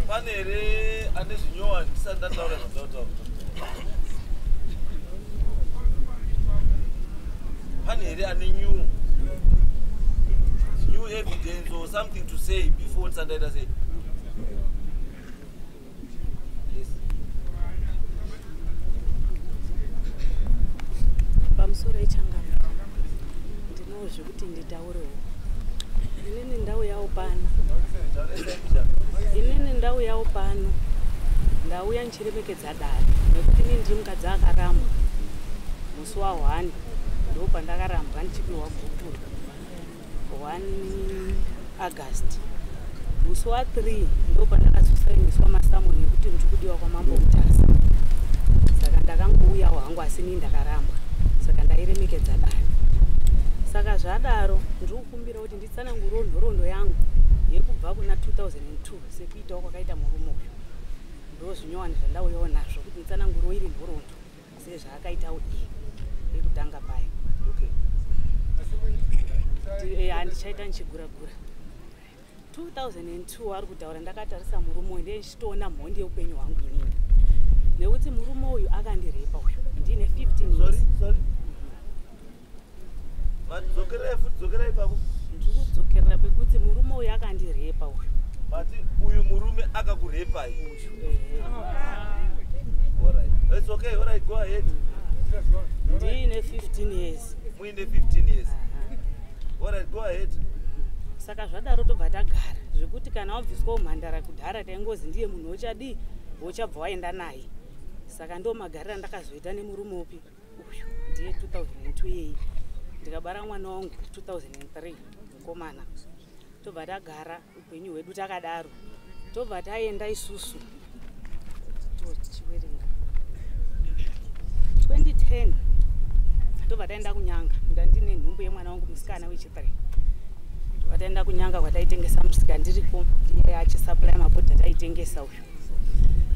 Pane here ane zvinyowani ndisati ndataura zvandataura? Pane here ane new evidence or something to say before ndisati ndaita sei? Yes. Pamusoro echangamire, ndinawo zvekuti nditaurewo. Inini ndauyawo pano. Inini ndauyawo pano. Ndauya ndichiremekedza dare nekuti inini ndiri mukadzi akarambwa. Musi wa 1 ndo pandakarambwa ndichipiwa gupuro. 1 August. Musi wa 3 ndo pandakazosainiswa masamoni ekuti ndiri kudiwa kwaMambo Mutasa. Saka ndakangouyawo hangu asi inini ndakarambwa. Saka ndairemekedza dare. Saka zvadaro ndiri kukumbira kuti nditsanangurewo nhoroondo yangu yekubva kuna 2002 sekuitawo kwakaita murume uyu. Ndo zvinyowani zvandauyawo nazvo kuti nditsanangurewo iri nhoroondo sezvaakaitawo iye yekutanga paya. Okay. Handichaita ndichigura-gura. 2002 ari kutaura ndakatarisa murume uyu ndichitoona mhondi yeupenyu hwangu inini. Nekuti murume uyu akandirepa uyu ndine 15 years. Sorry. Madzokerai futi, dzokerai ipapo. Ndiri kudzokerera pekuti murume uyu akandirepa uyu. Mati uyu murume akakurepai. Uyu, ehe. All right. It's okay. All right, go ahead. Ndine 15 years. Muine 15 years. All right, go ahead. Saka zvadaro tobva tagara zvekuti kana wabviswa umhandara kudhara taingozi ndiye munhu wochadii wochabva waenda naye. Saka ndo magariro andakazoita nemurume upi uyu ndiye 2002 iyeye. Ndikabara mwana wangu 2003 mukomana. Tobva tagara upenyu hwedu takadaro. Tobva taenda isusu tichiverenga 2010 tobva taenda kuNyanga. Ndandine nhumbu yemwana wangu musikana wechi3. Tobva taenda kuNyanga kwataitengesa musika ndiriko iye achisupply mabhodha taitengesa uyu.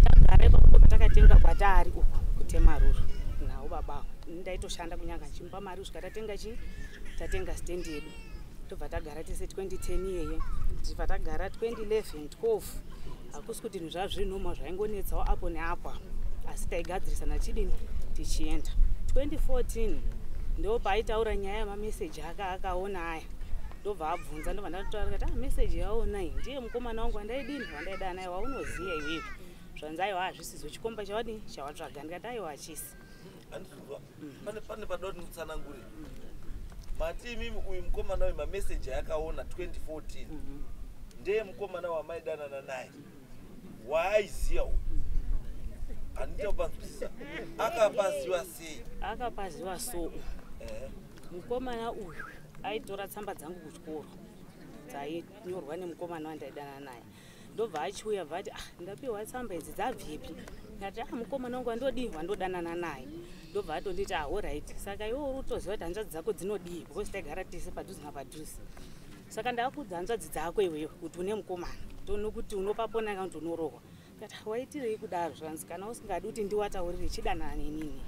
Tagara ipapo tobva takatenga kwataari uku kuTemaruru nawo babawo. Ndaitoshanda kuNyanga ndichimupa mari kusvika tatenga chii? Tatenga stand yedu. Tobva tagara tese 2010 iyeye. Tibva tagara 2011 12. Hakusi kuti zvinhu zvazvinoma zvaingonetsawo apo neapo asi taigadzirisana chidini tichienda. 2014 ndo paaitaura nyaya yemameseji akaona aya. Ndobva abvunza ndobva ndatotaura kuti meseji yaona iyi ndiye mukomana wangu wandaidini wandaida naye waunoziya iwewe. Zvanzi aiwa hazvisizo chikomba chawadini chawatsvaga. Ndikati aiwa hachisi. Handizwa. Pane pada kuti mutsanangure. Mati imimi uyu mukomana uyu mameseji ayakaona 2014 ndiye mukomana wamaidanana naye waaiziya uyu. Handita kupanzwisisa. Akapaziwa sei? Akapaziwa so. Mukomana uyu aitora tsamba dzangu kuchikoro dzainyorwa nemukomana wandaidanana naye. Ndobva achiuya bva ati ndapiwa tsamba idzi dzabvepi? Ndati mukomana wangu wandodii wandodanana naye. Ndobva atonditi alright. Saka iwe uri kutoziva kuti hanzvadzi dzako dzinodii because taigara tese padhuze napadhuze. Saka ndakuudza hanzvadzi dzako iwewe kuti une mukomana tonokuti unopapona kana kuti unorohwa. Ndati waitirei kudaro? Zvikanzi kana usingadi kuti ndiwataurire chidanana nenini.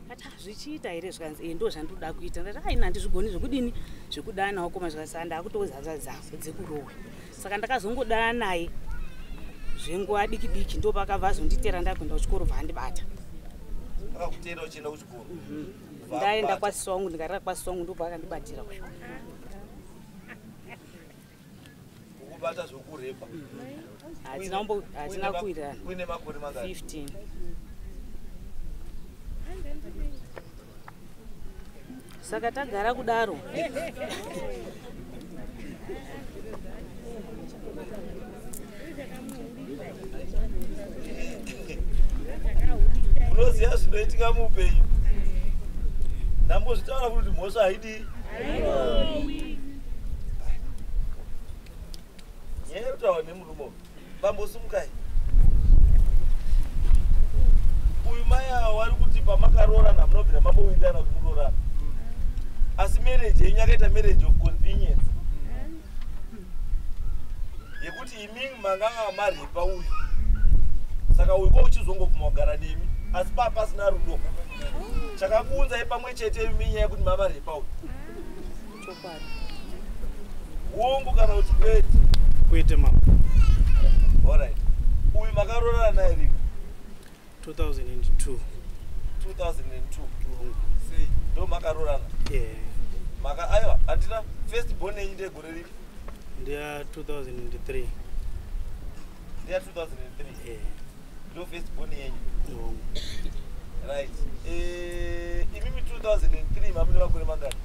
Ndati zvichiita here? Zvikanzi ndo zvandinoda kuita. Ndati aina handizvigoni zvekudini zvekudana wakoma. Zvikanzi ndakutoudza hanzvadzi dzako dzekurohwe. Saka ndakazongodana naye zvenguva diki diki ndo pakabva azonditera ndakuenda kuchikoro bva andibata. Akakutera uchienda kuchikoro? Ndaenda kwasisi wangu ndikarara kwasisi wangu ndo paakandibatira uyu. Kukubata zvokurepa. Hatina kuwirirana. Uine makore mangani? 15. Saka tagara kudaro. Unoziva zvinoitika muupenyu. Ndambozvitaura kuti mhosva haidi. Nyaya yekutaura nemurume vambosimukai. Uyu mai ava vari kuti pamakaroorana munobvira mambowirirana kuti muroorana. Asi marriage yenyu yakaita marriage of convenience. Yekuti imi manga marepa uyu. Saka uyu ko uchizongobvuma kugara nemi asi paa pasina rudo. Chakakuunzai pamwe chete imi nyaya yekuti mavarepa uyu. Chokwadi. Hongu kana kuti kwete? Kwete mama. All right. Makarorana naye rini? 2002. 2002. Sei ndo makarorana? Yeah. Maka aiwa, handina first born yenyu ndegore ripi? Ndeya 2003. Ndeya 2003? Yeah. Ndo first born yenyu? Hongu. Right. Imimi 2003 mamune makore mangani?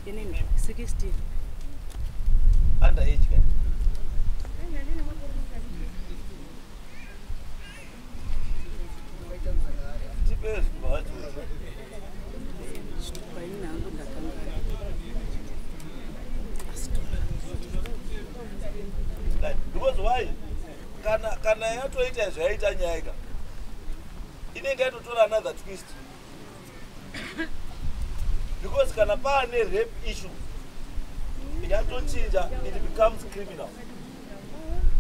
Inini 16. Under age ka? Tipe zvacho. Chitupa inini hangu ndakangana. Right. Because why? Kana yatoita zvaita nyaya ka, inenge yatotora another twist. Because kana paane rape issue, yatochinja, it becomes criminal.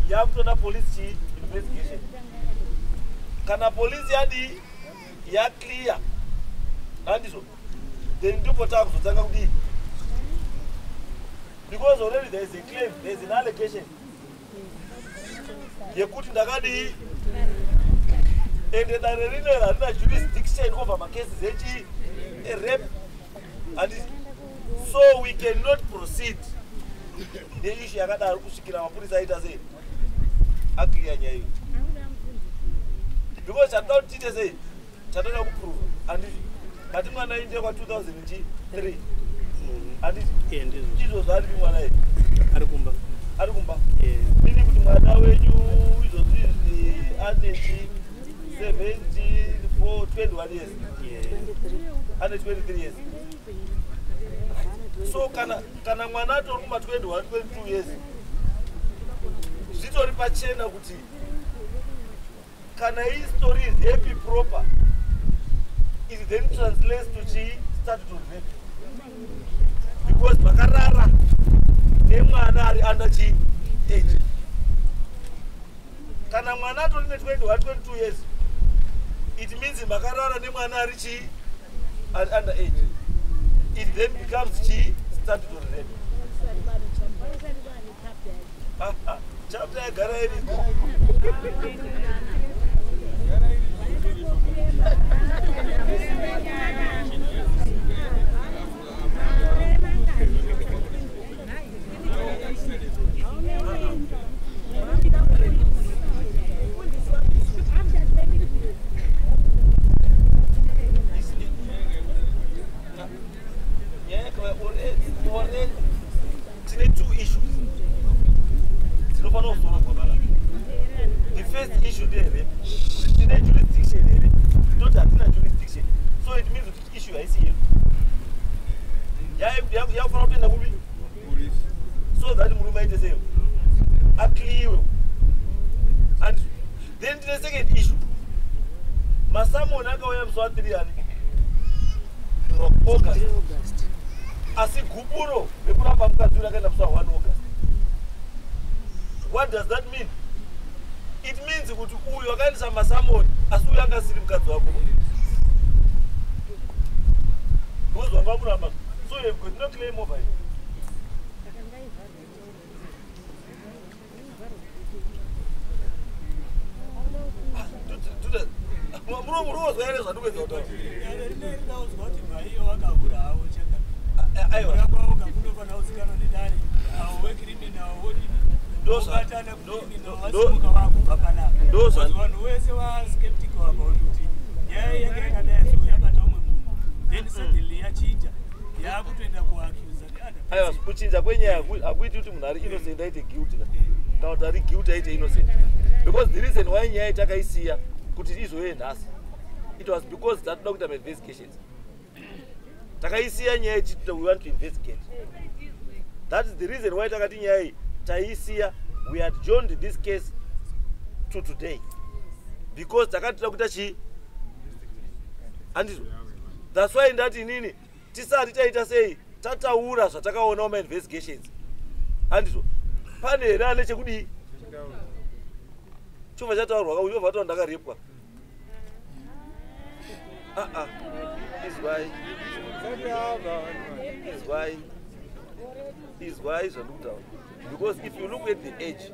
Yakutoda police chi investigation. Kana police yadi yaclear, handizvo, then ndipo takuzotanga kudii? Because already there is a claim, there is an allegation yekuti ndakadii, ende dare rino harina jurisdiction over macases echi rape, and so we cannot proceed neissue yakadaro kusvikira mapurisa aita sei, aclear nyaya iyo. Because chatoda kuti tiite sei, chatoda kuprova, handiti? Mati mwana inde kwa 2003, handiti? Yeah, ndizvo. Izvozvo aripi mwana iyi? Ari kumba. Ari kumba? Yeah. Mini kuti mwana wenyu izvozvo izvi ane chi 74 21 years? Yeah. 23. Ane 23 years. So kana mwana atori kuma 21 22 years, zvitori pachena kuti kana istory rape proper, it then translates to chi statutory rape, because makarara nemwana ari under chi age. Kana mwana atori ne 21 22 years, it means makarara nemwana ari chi ari under age. It then becomes chi statutory rape. Chapter yagara iriko. Tine two issues dzinofanira kuzorovwa panapa. The first issue ndeyerape, kuti tine jurisdiction here. Toti hatina jurisdiction, so it means kuti issue haisi yedu, yakufanira kutoenda kupi, so that murume aite seyo, acleariwe. And then tine second issue, masummons akauya musi wa3 ani? August. 3 August. Asi gupuro rekuramba mukadzi uyu rakaenda musi wa1 August. What does that mean? It means kuti uyu akaendesa masummons, asi uyu anga asiri mukadzi wako, because wanga wamuramba. So you have got no claim over it. Murozwa here zvandikuedza kutaura? Rinaudzwa kuti mhaiyo vakahura havo changa. Aiwa. Kwavo kakunofanira kuzikanwa nedare, avo vecriminal vodini, vobatana kucriminal, vasimuka vakubva panapa. Vanhu vese vaskeptical about kuti nyaya yanga yakadai so yabata umwe munhu, then suddenly yachinja, yakutoenda kuaccusa the other Aiwa, person. kuchinja kwenyaya hakuiti kuti munhu ari innocent aite guilty ka, kana kuti ari guilty aite innocent. Because the reason why nyaya takaisiya kuti izouye nhasi, it was because tatoda kuita mainvestigations. Takaisiya nyaya ichiti we want to investigate. That is the reason why takati nyaya iyi taiisiya. We had joined this case to today because takati toda kuita chii, handizvo? That's why ndati inini tisati taita sei, tataura zvatakaona mumainvestigations, handizvo? Pane here ane chekudii chobva chataurwa? Kauchobva taura ndakarepwa. Aa, izwai, izwai, izwai zvandikutaura. Because if you look at the age,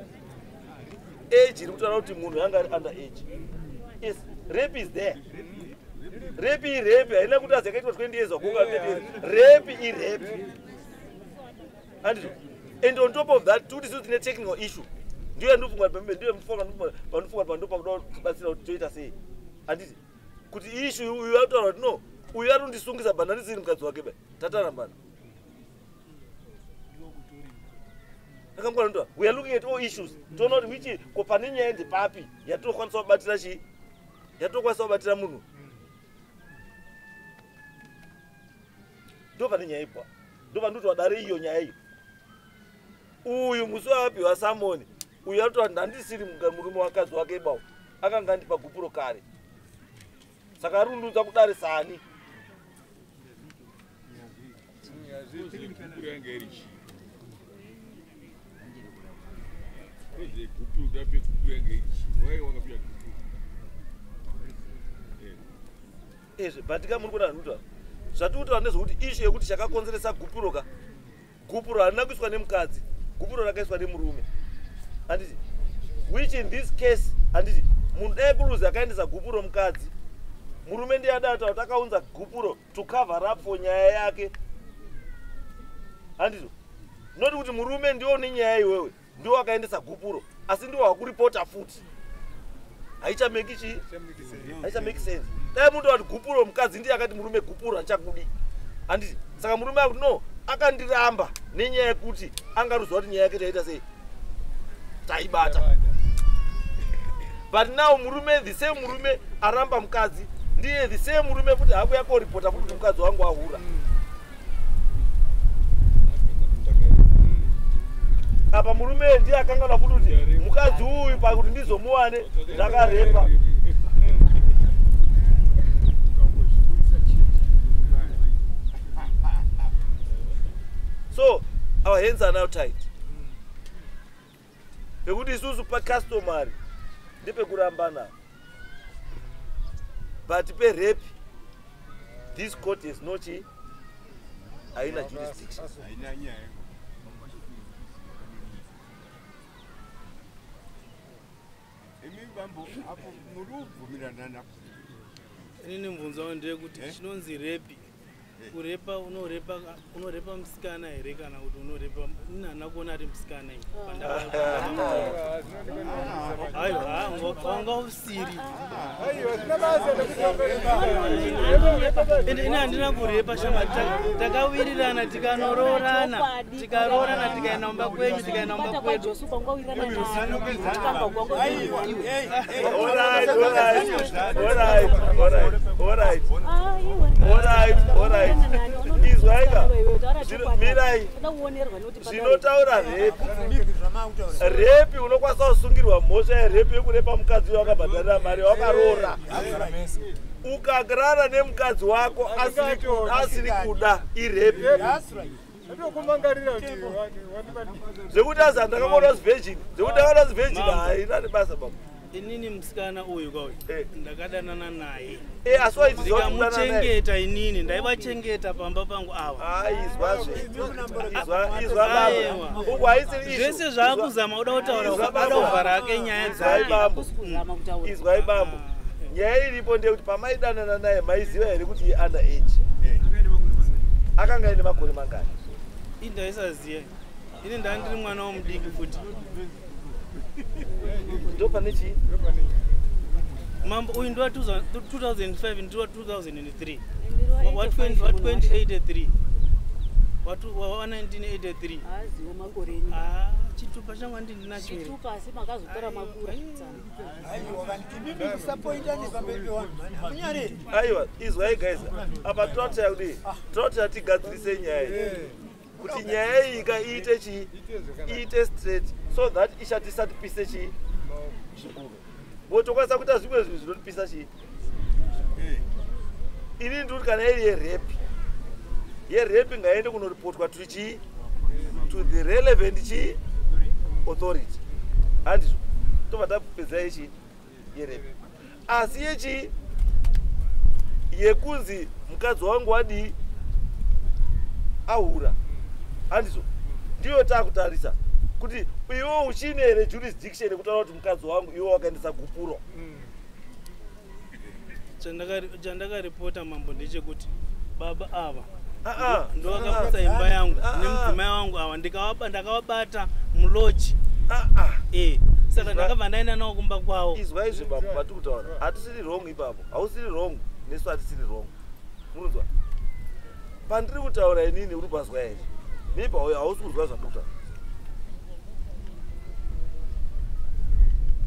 Age iri kutaura kuti munhu anga ari under age. Yes, rape is there. Rape irape, haina kuti azi yakaitwa 20 years ago kana 30 years. Rape irape, handizvo? And on top of that, tikuti isusu tine technical issue, ndiyo yandofunga, ndiyo pandofunga pando pakuda kubatsira kuti toita sei, handiti? Kuti issue uyu akutaura kuti no, uyu ari kundisungisa, but handisiri mukadzi wake ba, tatarambana. Akamukwana, we are looking at all issues, toona kuti which ko pane nyaya ndepapi yatinokwanisa kubatira chii, yatinokwanisa kubatira munhu. Ndo pane nyaya ibwa, ndo pandoti wadare iyo nyaya iyo. Uyu musi waapiwa summon, uyu arikuti handisiri murume wakadzi wake bawo, akanga andipa gupuro kare, saka ari kundudza kudare sani. Gupuro yanga iri chii? Gupuro ndape, gupuro yanga iri chii? Wai wakapiwa gupuro? Ezve, but ka muri kuona zvinota zvatiri kutaura ndezvekuti issue yekuti chakakonzeresa gupuro ka, gupuro harina kuiswa nemukadzi, gupuro rakaiswa nemurume, handiti? Which in this case, handiti, munhu dai kuruzi akaendesa gupuro mukadzi, murume ndiye adata kuti akaunza gupuro to cover up for nyaya yake, handizvo? Noti kuti murume ndiwo nenyaya iwewe, ndiwo akaendesa gupuro, asi ndiwo wakuripota futi. Haichameki chii, haichameki sense. Dai munhu wati gupuro mukadzi ndiye akati murume gupuro handichakudi, handiti? Saka murume akuti no, akandiramba nenyaya yekuti angaruziva kuti nyaya yake taita sei, taibata. But now murume, the same murume aramba mukadzi, ndiye the same murume futi hakuya koripota futi kuti mukadzi wangu ahura. Apa murume ndiye akanganwa futi kuti mukadzi uyu pakuti ndizomuwane ndakarepa. So our hands are now tied, pekuti isusu pacustomary ndepekurambana, but perape this court has no chi, haina jurisdiction. Haina nyaya. Imi bambo apo muri kubvumirana napo? Inini mubvunzo wangu ndeyekuti chinonzi rape, kurepa, unorepa musikana here kana kuti unorepa? Ini handina kuona ari musikana iyi. Aiwa, wanga usiri. Ende ini handina kurepa shama. Takawirirana, tikanoroorana, tikaroorana, tikaenda kumba kwenyu, tikaenda kumba kwedu. Alright, alright, alright, alright, alright, alright, alright. Izwaika, mirai, zvinotaura rape. Rape unokwanisa kusungirwa mhosva yerape yekurepa mukadzi wakabhadharira mari wakaroora. Ukarara nemukadzi wako asiri kuda, irape. Zvekuti azi handakaona virgin, zvekuti ndakaona virgin haina nebasa, baba. Inini musikana uyu kauyu ndakadanana naye. Asi waitiziva kuti kudanana naye? Ndikamuchengeta, inini ndaivachengeta pamba pangu ava. Aizwazve, izwa, izwa baba. Aiwa. Uku haisiri issue. Zvese zvaakuzama uda kutaura, Izwa ada baba. kuvhara ake nyaya Izwai dzake. bambo, izwai bambo, nyaya iripo ndeyekuti pamaidanana naye maiziva here kuti i under age? Akanga aine makore mangani? Ini ndaisaziva, ini ndaa ndiri mwana womudiki futi. Ndo pane chii? Mambo, uyu ndiwa 2005, ndiwa 2003, wa 2083, wa 1983. Aziwo makore enyu. Ah, chitupa changu handi ndinacho here? Chitupa, asi makazotora makura. Imimi kusapointane pamberi pevanhu mani hamunyareri. Aiwa, izwai guys, apa tinotaya kudii, tinotaya tigadzirise nyaya iyi, kuti nyaya iyi ka iite chii, iite straight, so that ishatisatipise chii zvikuru, bo tokwanisa kuita zvimwe zvinhu zvinotipisa chii. Ini ndikuti kana iri yerape, yerape ngaende kunoripotwa to chii, to the relevant chii, authority, handizvo? Tobva tapedza yechi yerape. Asi yechi yekunzi mukadzi wangu wadii, ahura, handizvo? Ndiyo taakutarisa. Kuti iwe uchine here jurisdiction yekutaura kuti mukadzi wangu iwe wakaendesa gupuro? Chandakaripota mambo ndechekuti baba ava ndovakaputsa imba yangu nemudzimai wangu ava, ndakavabata muloji. Saka ndakabva ndaenda nawo kumba kwavo. Izwa izvi bambo, patiri kutaura hatisiri wrong ipapo, hausiri wrong, nesu hatisiri wrong. Murunzwa pandiri kutaura inini, uri pazwa here? Maybe hausi kuzwa zvandiri kutaura.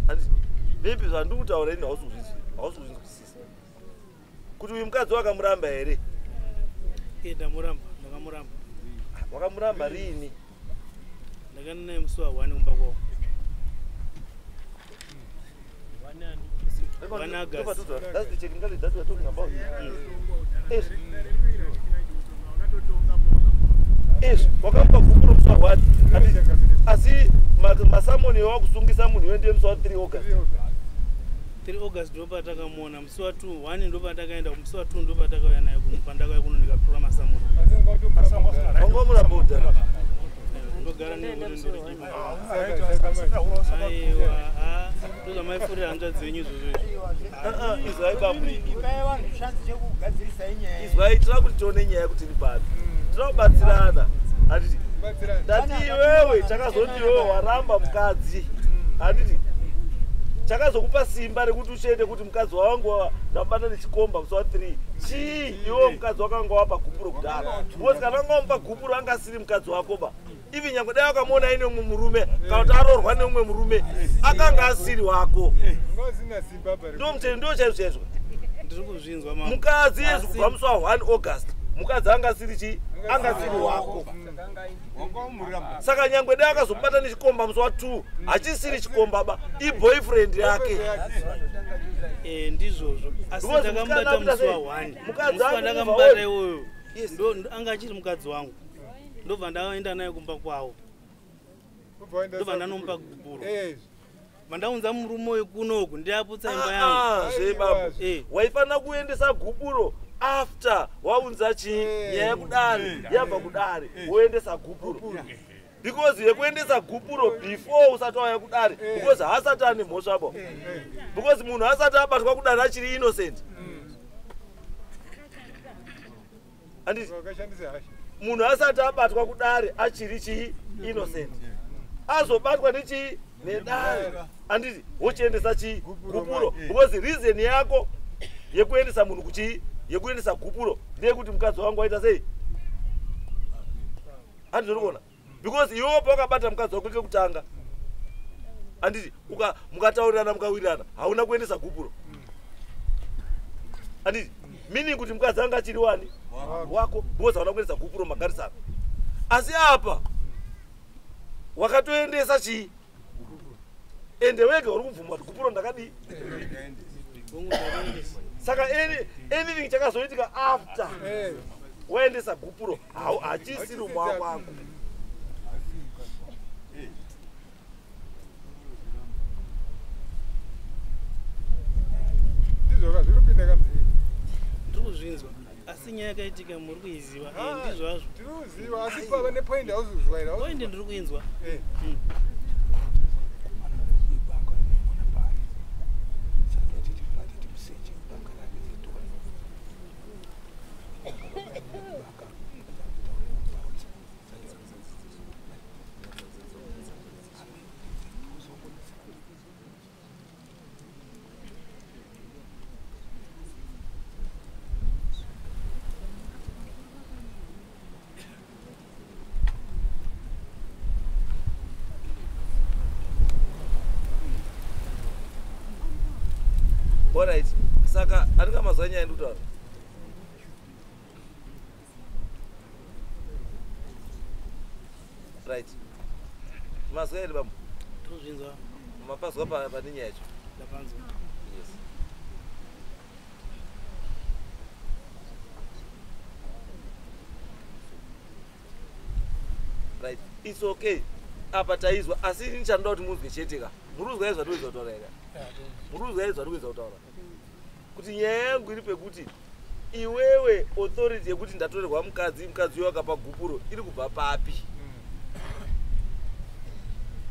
Handiti maybe zvandiri kutaura inini hausi kuzvinzwisisa kuti uyu mukadzi wakamuramba here? Ndamuramba, ndakamuramba. Wakamuramba riini? Ndakaenda naye musi wa1 kumba kwavo. That's the technicality that we are talking about. Yes, wakamupa gupuro musi wa1, asi masamoni wakusungisa munhu iwe ndiye musi wa3 August. 3 August ndopatakamuona, musi wa2 1 ndopatakaenda, musi wa2 ndopatakauya naye kuno, pandakauya kuno ndikatora masamoni. Wangomuramba kudhara. Ndogara nekuti aiwa, ndozvamaifurira hanzva dzenyu izvozvo izvi. Izwai bambo, izwai, tira kuti tione nyaya yekuti iri papi, tinobatsirana. Handiti ndati iwewe chakazoti iwewe waramba mukadzi, handiti chakazokupa simba rekuti uchiende kuti mukadzi wangu ndabata nechikomba musi wa3 chii? Iwewe mukadzi wakanga wapa gupuro kudhara, because kana wanga wamupa gupuro anga asiri mukadzi wako ba. Even nyange dai wakamuona aine mumwe murume kana kuti aroorwa neumwe murume, akanga asiri wako. Ndomuteni ndo chaizvo chaizvo. Ndiri kuzvinzwa mama. Mukadzi yezi kubva musi wa1 August mukadzi anga asiri chii? Anga asiri wako. Saka nyangwe dai akazobata nechikomba musi wa2 hachisiri chikomba ba, iboyfriend yake. Ndizvozvo, asi Because ndakamubata musikana musi akuita wa1. Mukadzi Musi akufa wandakamubata on. iwoyo anga achiri mukadzi wangu, ndobva ndaenda naye kumba kwavo, ndobva ndanomupa gupuro, vandaunza murume uyu kunoku ndiaputsa imba yangu. Zvebambo, waifanira kuendesa gupuro after waunza chii nyaya yekudare yabva kudare, woendesa gupuro, because yekuendesa gupuro before usati wauya kudare, because haasati ane mhosva bo, because munhu asati abatwa kudare achiri innocent. Handiti munhu asati abatwa kudare achiri chii? Innocent. Azobatwa nechii? Nedare, handiti wochiendesa chii? Gupuro. Because reason yako yekuendesa munhu kuchii, yekuendesa gupuro ndeyekuti mukadzi wangu waita sei, handiti uri kuona? Because iwewo pawakabata mukadzi wako kekutanga, handiti mukataurirana mukawirirana, hauna kuendesa gupuro, handiti? Meaning kuti mukadzi anga achiri wani? Wako, because hauna kuendesa gupuro, magarisana. Asi apa wakatoendesa chii? Ende wega uri kubvuma kuti gupuro ndakadii. Saka anything chakazoitika after waendesa gupuro hachisiri mumaoko ako. Ndizvo zviri kupinda kamuzii. Ndiri kuzvinzwa, asi nyaya yakaitika muri kuiziva. Ndizvazvo. Tiri kuziva, asi pava nepoint hausi kuzwa here? Point ndiri kuinzwa. Alright, saka andingamazwa nyaya ndikutaura. Right, mazwa here bambo? Ndiri kuzvinzwa. Mapazwa pane nyaya yacho? Ndapanzwa. Yes. Right, it's okay, apa taizwa, asi ini chanoda kuti munzwe chete ka. Muri kuzwa here zvatikuedza kutaura here? Muri kuzwa here zvatikuedza kutaura? Kuti nyaya yangu iri pekuti iwewe authority yekuti ndatorerwa mukadzi, mukadzi uyo akapa gupuro, iri kubva papi?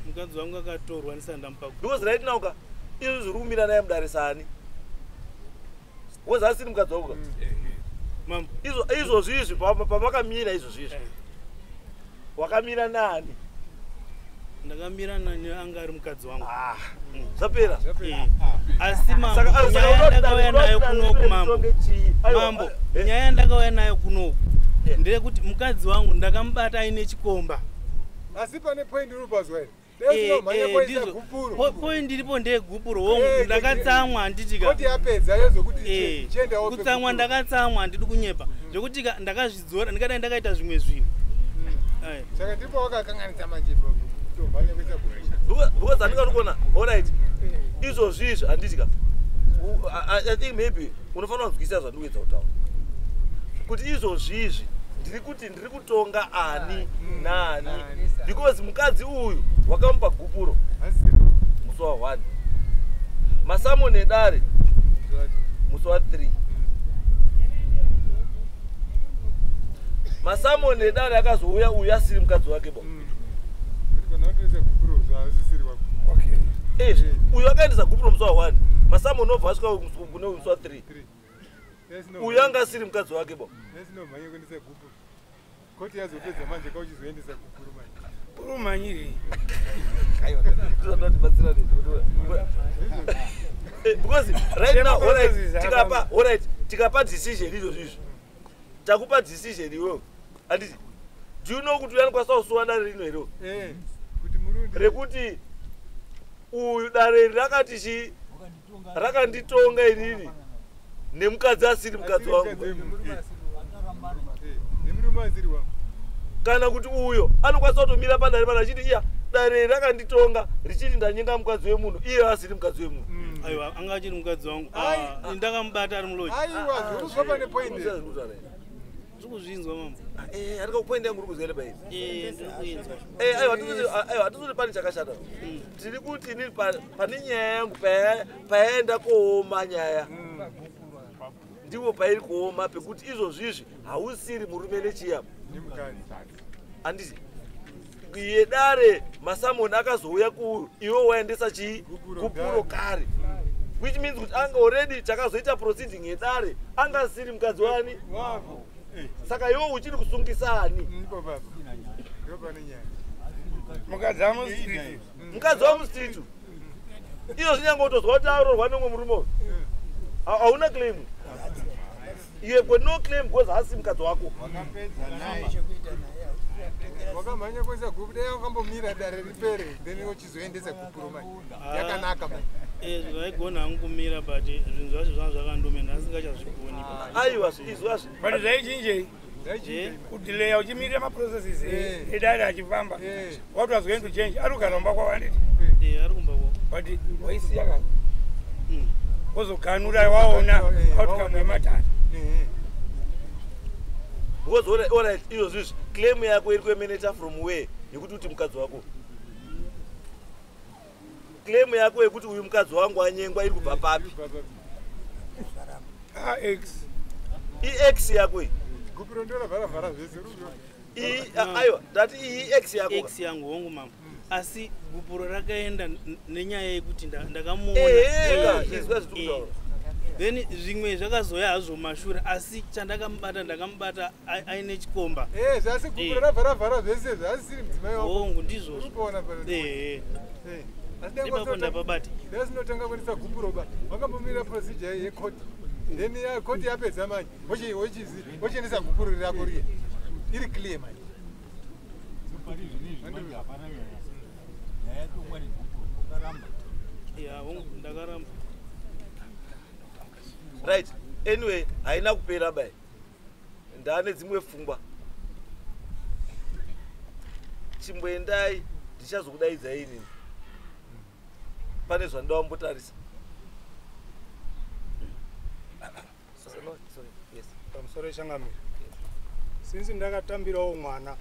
Mukadzi wangu akatorwa ndisati ndamupa. Because right now ka, izvo zviri kumira naye mudare sani, because asiri mukadzi wako ka. Mambo. Izvozvi izvi pamakamira izvozvi izvi, wakamira nani? Ndakamira nani? Anga ari mukadzi wangu. Ah, zvapera. Asi mambo, Saka saka nyaya unoda yandakauya nayo unoda kunoku, mambo, ritonge chii? Aiwa, mambo, nyaya yandakauya nayo kunoku ndeyekuti mukadzi wangu ndakamubata aine chikomba. Asi pane point uri here? Eh, Dai kuisa ndizvo. gupuro. Point iripo ndeyegupuro, hongu. Ndakatsamwa, handitika? Koti yapedza yezokuti chiendawo. Kutsamwa ndakatsamwa, handidi kunyepa, zvekuti ndakazvidzora, ndingadai ndakaita zvimwe zvinhu. Saka ndipo wakakanganisa manje, kutomhanya kuisa gupuro. Because handingati kuona, alright, izvozvi izvi, handitika? I think maybe unofanira kunzwisisa zvandikuedza kutaura, kuti izvozvi izvi ndiri kuti ndiri kutonga ani nani, because mukadzi uyu wakamupa gupuro musi wa1, masamoni edare musi wa3, masamoni edare akazouya uyu asiri mukadzi wake bo. Kana watoisa gupuro, zvaasisiri wako. Uyu akaendesa gupuro musi wa1, masamoni obva asvika kune musi wa3, uyu anga asiri mukadzi wake bo. Dai kuendesa gupuro, koti yazopedza manje, kauchizoendesa gupuro manje. Urumhanyirei? Tibatsira, because right now, alright, tikapa, alright, tikapa decision izvozvo izvi, takupa decision iwewe, handiti? Do you know kuti uyanokwanisa kusuwa dare rino here Kuti murundi rekuti uyu dare iri rakati chi rakanditonga inini nemukadzi asiri mukadzi wangu? Nemurume asiri wangu. Kana kuti uyo anokwanisa kutomira padare pano achiti, iya, dare iri rakanditonga richiti ndanyenga mukadzi wemunhu, iye asiri mukadzi wemunhu. Aiwa, anga achiri mukadzi wangu. Ai. Ah, ndakamubata ari muloji. Aiwa, zviri pane point. Ndiri kuzvinzwa, mambo. Andika point yangu uri kuzwa pairi? Eh, ndiri kuinzwa. Aiwa, aiwa, hatizoti pane chakashata. Tiri kuti inini pane nyaya yangu payaenda kooma nyaya, ndipo pairi kuoma pekuti izvozvizvi hausiri murume nechiya, Nemukadzi. Handiti yedare masamoni akazouya kuuyu, iwe waendesa chii? Gupuro kare, which means kuti anga already chakazoita proceeding yedare anga asiri mukadzi wani. Wako. Saka iwe uchiri kusungisani? Ndipo papo ndo pane nyaya. Mukadzi amustreet. Mukadzi wamustreet iyo zvinyange utozwa kuti arorwa nemumwe murume uyu, hauna claim. You have got no claim because haasi mukadzi wako. Wakapedza naye, wakamhanya kuisa gupuro. Dai wakambomira dare ripere, then uchizoendesa gupuro manje, yakanaka manje. Zvaigona hangu kumira, but zvinhu zvacho zvanga zvakandomena, ndasingachazvigoni. Aiwa, izwazvi. But zvaichinjei kudelaya uchimirira maprocesses edare achifamba? What was going to change? Ari kugara kumba kwavo, anditi? Ari kumba kwavo. But waisiya kana wozoganura waona outcome yematare. Because alright, izvozvizvi claim yako iri kuemanata from where, yekuti uti mukadzi wako, claim yako yekuti uyu mukadzi wangu anyengwa iri kubva papi? Ex. Iex yako iyi? Gupuro ndo ravharavhara zvese. Aiwa, ndati iyi ex yako. Ex yangu, hongu mambo, asi gupuro rakaenda nenyaya yekuti ndakamuona. Ehe, izwa zviri kutaura. Then zvimwe zvakazoya hazvo mashure, asi chandakamubata, ndakamubata aine chikomba. Zvasi gupuro ravharavhara zvese, zvaasisiri mudzimai wako. Hongu, ndizvozvo. Uri kuona pano? Ehe. Asi dai Ipapo ndapabata. Dai sinotanga kuendesa gupuro ba, wakambomira procedure yecourt, then court yapedza manje, wochiendesa gupuro rako riye iri clear manje. Pari zvinezvi manje hapana nyaya, nyaya yatongwa negupuro, wakaramba. Ya, hongu, ndakaramba. Right, anyway, haina kupera bai, ndaane dzimwe pfungwa. Chimboendai, ndichazokudaidzai inini, pane zvandoda wambotarisa. No, sorry. Yes. Pamusoro yechangamiro, since ndakatambirawo mwana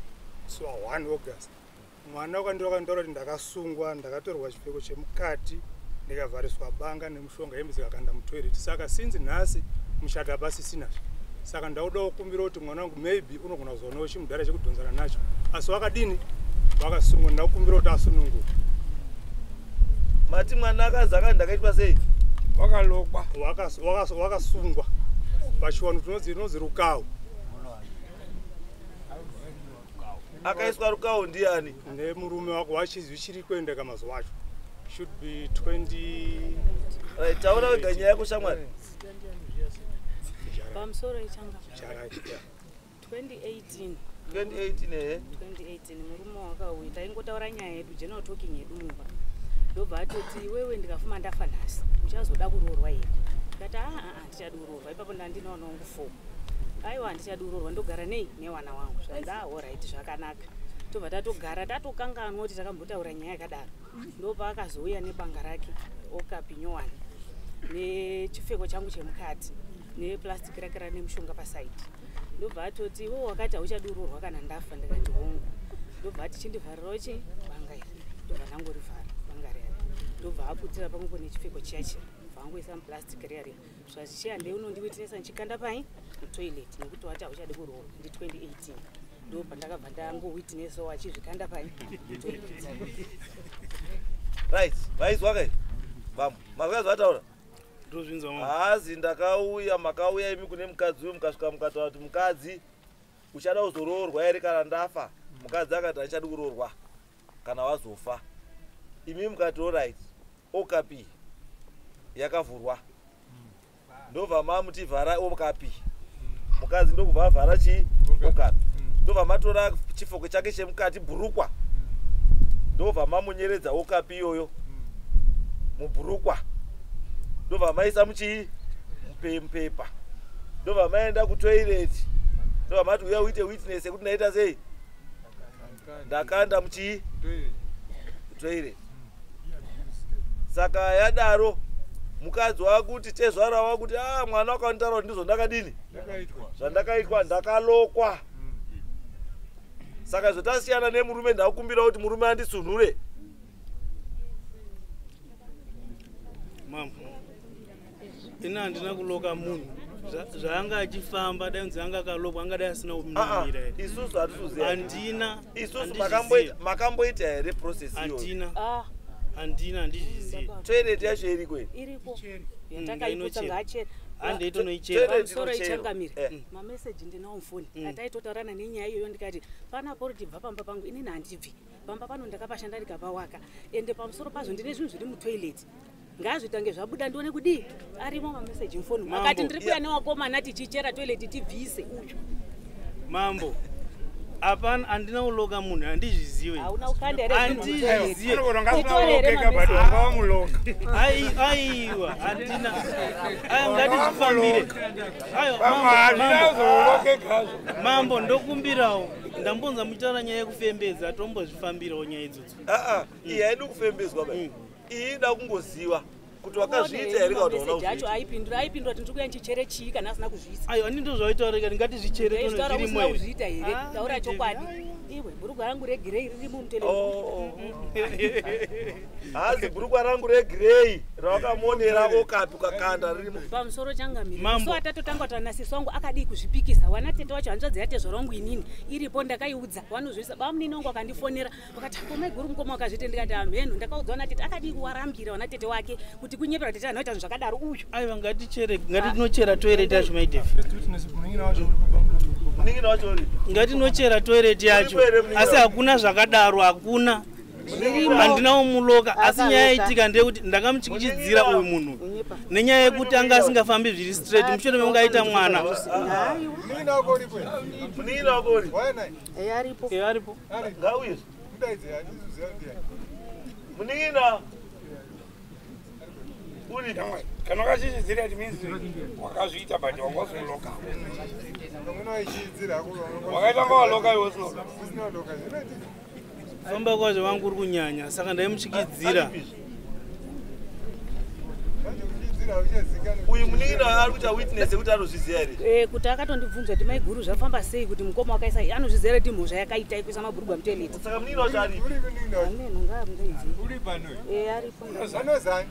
musi wa1 August, mwana wakandiwakanditaura kuti ndakasungwa, ndakatorwa chipfeko chemukati, ndikavhariswa banga nemushonga, hembe dzikakanda mutoilet. Saka since nhasi muchato hapasisinazve, saka ndaudawo kukumbira kuti mwana wangu maybe unogona kuzoonawo chimudhara chekudhonzana nacho, asi wakadini, wakasungwa. Ndakukumbira kuti asununguke. Mati mwana akazi ndakaitwa sei? Wakalokwa. Wakasungwa. Pachiwano tinonzi rukawo. Akaiswa rukawo ndiani? Nemurume wako wachizi kuendeka mazuva acho. Should be 20. Right, taura wega nyaya yako shamwari. Pamusoro ichanga. 2018. 2018 eh? 2018 murume wakauya taingotaura nyaya yedu general talking yedu mumba. Ndobva atoti iwewe ndikafuma ndafa nhasi uchazoda kuroorwa here? Ndikati handichadi kuroorwa. Ipapo ndandina vana vangu 4. Aiwa handichadi kuroorwa ndogara nei nevana vangu. Zvanzi alright zvakanaka. Tobva tatogara tatokanganwa kuti takambotaura nyaya yakadaro. Ndopaakazouya nebanga rake okapi nyowani nechipfeko changu chemukati neplastic rake rine mushonga pasaidi. Ndobva atoti iwe wakati hauchadi kuroorwa kana ndafa. Ndikati hongu. Ndobva ati chindivharirawo chi banga iri. Ndobva ndangorivhara banga riya. Ndobva aputira pamwepo nechipfeko chiya chiya. Ndobva angoisa muplastic riya riya. Zvachichiya ndeinondiwitinesa ndichikanda pai mutoilet nekuti wati hauchadi kuroorwa ndi 2018. Ndobva ndakabva ndangowitnessawo achizvikanda pai mutoilet. Right, vaizwa kai? Vamwe, makazwa ataura? Ndozvinzwa mama. Hazi ndakauya, makauya imi kune mukadzi uyu mukasvika mukataura kuti mukadzi uchada kuzoroorwa here kana ndafa? Mukadzi akati handichadi kuroorwa kana wazofa. Imi mukati alright, okapi yakavhurwa. Ndobva mamuti vhara okapi. Mukadzi ndokubva avhara chi okapi. Ndobva matora chifoko chake chemukati bhurukwa. Ndobva mamunyeredza okapi iyoyo mubhurukwa. Ndobva maisa muchii mupepa. Ndobva maenda kutoilet. Ndobva mati uya uite witness yekuti ndaita sei? Ndakanda muchii toilet. Saka yadaro mukadzi wakuti tezvara wakuti mwana wakanditaura ndizvo ndakadini? Zvandakaitwa ndakalokwa. Saka zvotasiyana nemurume ndakumbira kuti murume andisunhure. Mambo, ini handina kuloka munhu. Zvaanga achifamba dai kunzi anga akalokwa angadai asina kumunamira here. Isusu hatisuziva. Handina. Isusu makamboita here process iyoyo? Handina. Handina, handizvizivi. Toilet yacho iriko here? Iriko. Yatakaiputsa ngaachere. Handei tonoichera. Pamusoro ichangamire. Mameseji ndinawo mufoni. Ataitotaurana nenyaya iyoyo ndikati panapo uri tibva pamba pangu inini handibvi. Pamba pano ndakapashanda ndikapawaka. Ende pamusoro pazvo ndine zvinhu zviri mutoilet. Ngazvitange zvabuda ndione kudii. Arimo mameseji mufoni. Akati ndiri kuya newakomana tichichera toilet tibvise uyu. Mambo, hapana handina kuloka munhu handizvizive. Hauna kukanda here? Handizvizive. Aiwa, handina. Aiwa, ngatizvifambire. Aiwa, mambo ndokumbirawo. Ndambonza muchitaura nyaya yekufembedza, tombozvifambirawo nyaya idzodzo. Iyi haidi kufembedzwa ba. Iyi ida kungoziva kuti wakazviita here kana kuti hauna kuzviita. Aipindura kuti ndiri kuya ndichere chii kana asina kuzviisa. Aiwa, ndizvo zvaitaurika, ngatizvichere tono zvirimo here. Kuzviita here? Taura chokwadi. Iwe bhurukwa rangu regireyi ririmo mutoilet. Hazi bhurukwa rangu regireyi rawakamonera okapi ukakanda ririmo. Pamusoro changamire. So atatotanga kutaura nasisi wangu akadii kuzvipikisa. Wana tete wacho hanzvadzi yatezvara wangu inini iripo ndakaiudza. Vanozviisa bamunini wangu akandifonera vakati ko maiguru mukoma wakazviita. Ndikati hamheno. Ndakaudzwa natete akadii kuwarambira wana tete wake kuti kunyepera tete anoita zvinhu zvakadaro uyu. Aiwa, ngatichere, ngatinochera toilet yacho maidefi. Ngatinochera toilet yacho. Asi hakuna zvakadaro, hakuna. Handina kumuloka. Asi nyaya yaitika ndeyekuti ndakamuchikichidzira uyu munhu nenyaya yekuti anga asingafambi zviri straight. Mushure mekunge aita mwana. Aripo. Munin'ina uri kana wakazvichidzira it means wakazviita but wanga usinoka. Wakaita nga waloka iwe usinoka. Kufamba kwacho wangu uri kunyanya saka ndaimuchikidzira. Uyu munin'ina ari kuita witness yekuti anozviziva here? Kuti akatondibvunza kuti maiguru zvafamba sei kuti mukoma wakaisa anozviziva here kuti mhosva yakaita yekuisa mabhurugwa mutoilet. Saka munin'ina wacho aripi? Ameno ngaamudaidze. Aripo. Anozani?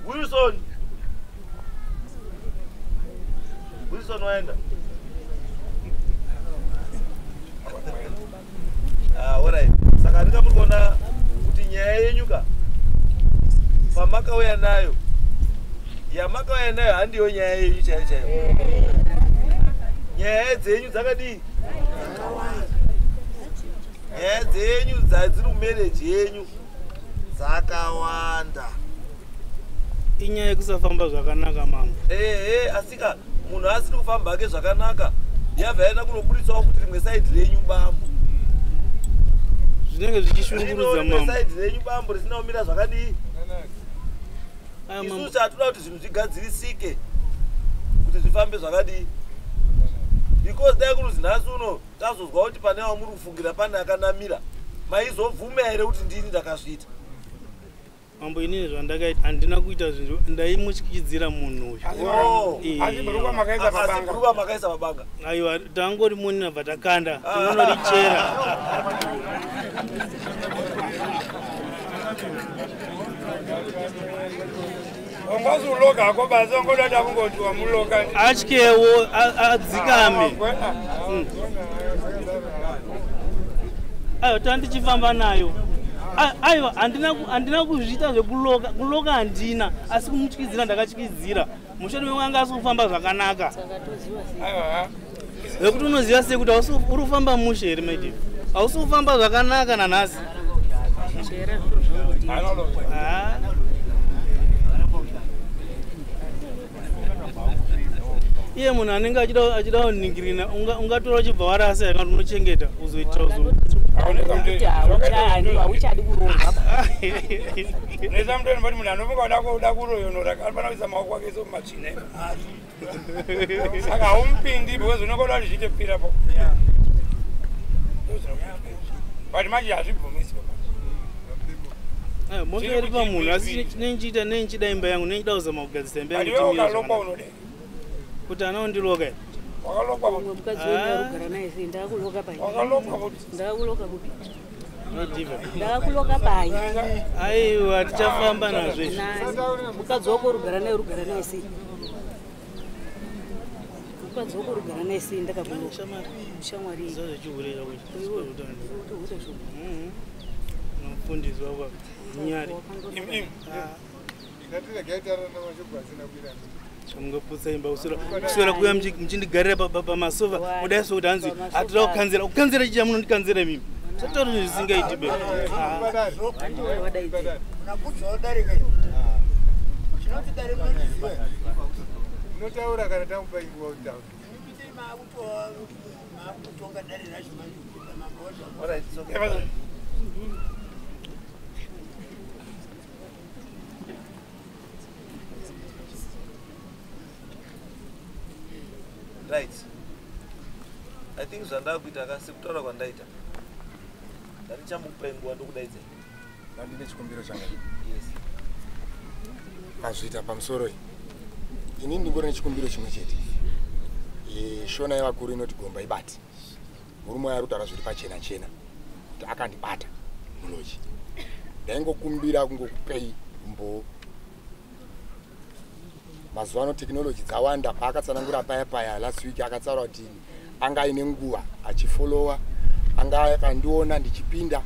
Wilson. Wilson waenda. Alright. Saka ndinga muri kuona kuti nyaya yenyu ka Yamakauya nayo, yamakauya nayo handiyo nyaya yenyu chaiyo chaiyo. Nyaya dzenyu dzakadii? Nyaya dzenyu dzadziri mumereji yenyu dzakawanda. Inyaya yekusafamba zvakanaka, mama. Ehe, asika munhu asiri kufamba hake zvakanaka, yabva yaenda kunoburitsawo kuti rimwe side renyu bambo zvinenge zvichishungurudza rimwe mama. Side renyu bambo risina kumira zvakadii. Aya, mambo. Isusu chatoda kuti zvinhu zvigadzirisike, kuti zvifambe zvakadii, because dai kuruzi nhasi uno tazozwa kuti pane wamuri kufungira pane akanamira, maizobvuma here kuti ndini ndakazviita? Mambo, inini zvandakaita, handina kuita zvinhu, ndaimutyidzira munhu uyu. Oh. Eh. Asi bhurukwa makaisa Asi pabanga. bhurukwa makaisa pabanga? Aiwa, tangori muni abva takanda, tinonorichera. Ungazuloka hako basi, wangoda takungoti wamuloka. Atyewo, adzikame. Aiwa, tandichifamba nayo. Aiwa, handina kuzviita zvekuloka, kuloka handina, asi kumutyidzira ndakatyidzira. Mushure memwe anga asi kufamba zvakanaka, zvekuti unoziva sei kuti hausi uri kufamba mushe here? Maidii, hausi kufamba zvakanaka nanhasi. Ah. Iye munhu anenge achida kuningirina, ungatora uchibva warasa yakati unochengeta uzoitira uzo. Hauchadi kuroorwa. Neza mutoni voti munhu anofunga kuda kuroyonora anofanira kuisa maoko ake so mumatsvina, saka haumupindi because unongoda kuti zviite kupirapo, but manje hazvibvumiswe. Mhosva iri pamunhu, asi nenchiita nenchida imba yangu, nenchida kuzama kugadzisa imba But yangu iwe kuti imire ukalokwa zvakanaka. unodei? Kuti ana undiloka? Wakalokwa. Mumwe mukadzi wenyu arikugara naye sei? Ndakakuloka pai? Wakalokwa kuti. Ndakakuloka kupi? Nodiva. Ndakakuloka pai? Aiwa, tichafamba nazvo izvi. Nani? Mukadzi wako urugara naye, urugara naye sei? Mukadzi wako urugara naye sei? Ndakakuloka, shamwari. Zvechihure. Iwe, utohuta shoma. Nomufundisi wako nyari. Ngatiregai taura namashoko asina kuirana. Chamungaputsa imba, kuswera kuuya muchindigarira pamasofa kudai, sokuti hanzi Pamasofa. hatida kukanzera, kukanzera chicha munondikanzera imimi, totaura zvinhu zvisingaiti be. Handiwe wadaidze. Unakudzawo darika, chinoti dare munochiziva. Unotaura kana tamupa inguva kutaura. Maakutonga dare racho manje kupinda mambo wacho. Alright, it's okay. Right, I think zvandakuita ka, sekutaura kwandaita, ndatichamukupai nguva ndokudaidzai. Ndandine chikumbiro changa. Yes. Mazviita pamusoro iyi, inini ndingori nechikumbiro chimwe chete. Shona yevakuru inoti gomba ibati. Murume uyo ari kutaura zviri pachena chena kuti akandibata mulodge. Ndaingokumbira kungokupei umbowo. Mazuva ano technology dzawanda. Paakatsanangura paya paya last week, akatsaura kuti anga aine nguva achifolowa, anga akandiona ndichipinda,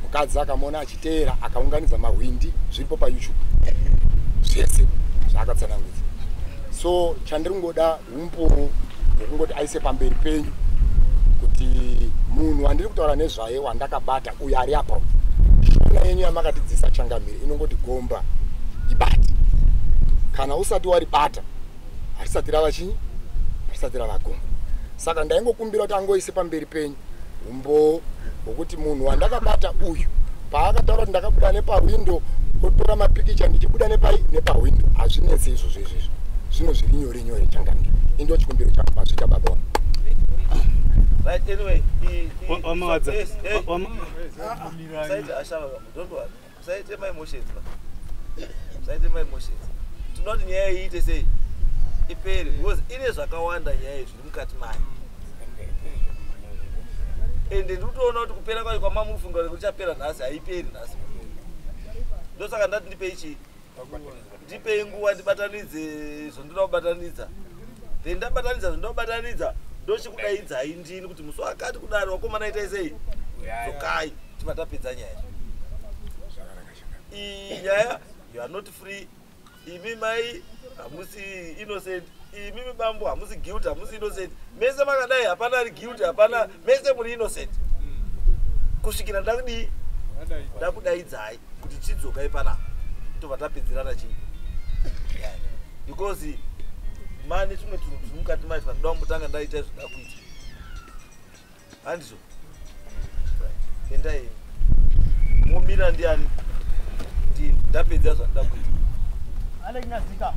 mukadzi akamuona achiteera, akaunganidza mahwindi, zviripo paYouTube zvese zvaakatsanangudza. So chandiri kungoda umbowo hwekungoti aise pamberi penyu kuti munhu wandiri kutaura nezvaye wandakabata uyo ari apa. Shona yenyu yamakatidzisa, changamire, inongoti gomba ibati. Kana usati waribata, harisati rava chinyi, harisati rava gomba. Saka ndaingokumbira kuti angoise pamberi penyu umbowo hwokuti munhu wandakabata uyu, paakataura kuti ndakabuda nepahwindo, otora mapikicha ndichibuda nepai, nepahwindo. Hazvinetsi izvozvo, izvizvo zvino zviri nyore nyore, changamire. Indo chikumbiro changu. Mazvita, baba wangu. Right, anyway, Wamawadza. Yes, hey. Musaite ashava vamwe, don't worry. Musaite my emotions ba. Musaite my emotions. Tinoti nyaya iyi iite sei? Ipere, because ine zvakawanda nyaya iyi zviri mukati mayo. Ende ndiri kutoona kuti kupera kwayo kwamamufunga kuti ichapera nhasi, haiperi nhasi. Ndosaka ndati ndipei chii? Ndipei nguva ndibatanidze zvandinoda kubatanidza. Then ndabatanidza zvandinoda kubatanidza, ndochikudaidzai ndini kuti musi wakati kudaro, wakomana, itai sei, dzokai, tibva tapedza nyaya iyi. Nyaya You are not free. Imi mai hamusi innocent, imi bambo hamusi guilty, hamusi innocent. Mese makadai hapana ari guilty, hapana, mese muri innocent kusvikira ndakudii, ndakudaidzai kuti chidzokai panapa, tobva tapedzerana chii, because mane tumwe tunhu turi mukati macho vandoda kumbotanga ndaita zvoda kuita, handizvo? Endai momira ndiani, ndapedza zvandoda kuita. Alec Nyazika.